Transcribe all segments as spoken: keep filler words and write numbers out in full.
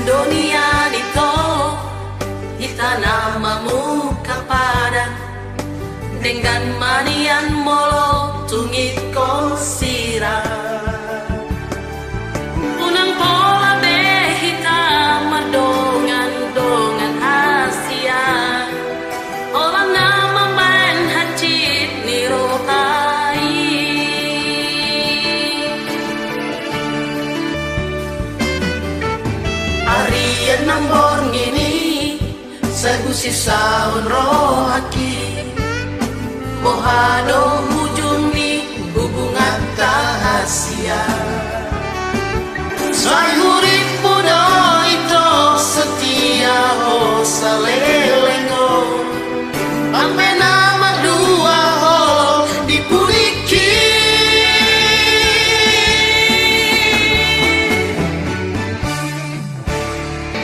Donian ito, hita na mamungka padan, denggan ma nian molo tung ingkon sirang. Unang pola be hita mardongan-dongan hasea, holan na mambahen hansit ni roha i. Arian nang borngin i, sai husisaon rohangki. Boha do ujung ni hubunganta hasea? Sai huripmu do ito setia ho saleleng on, ampe na mardua holong di pudingki.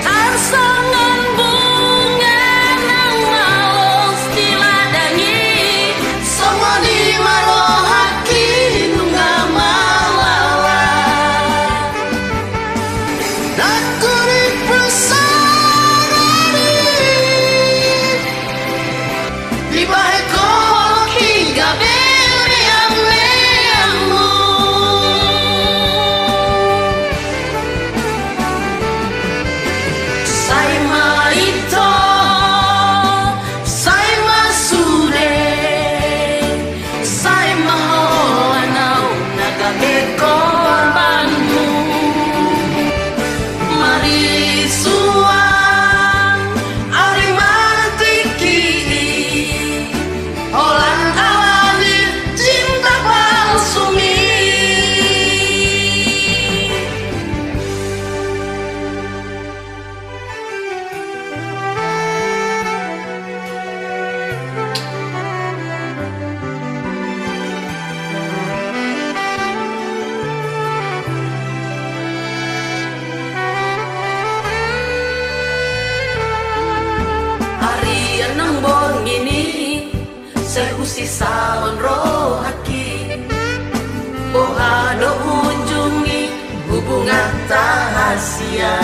Tarsongon bunga nang malos di ladang i, songon i ma rohangki nunga malala. Ndang huripmu saonari, dibahen holong i gabe meang-meangmu. Sai ma ito, sai ma sude, sai ma holan au na gabe korbanmu. Marisuang au ri manantihi, holan ala ni cinta palsumi. Arian nang borngin i, sai husisaon rohangki. Boha do ujung ni hubunganta hasea?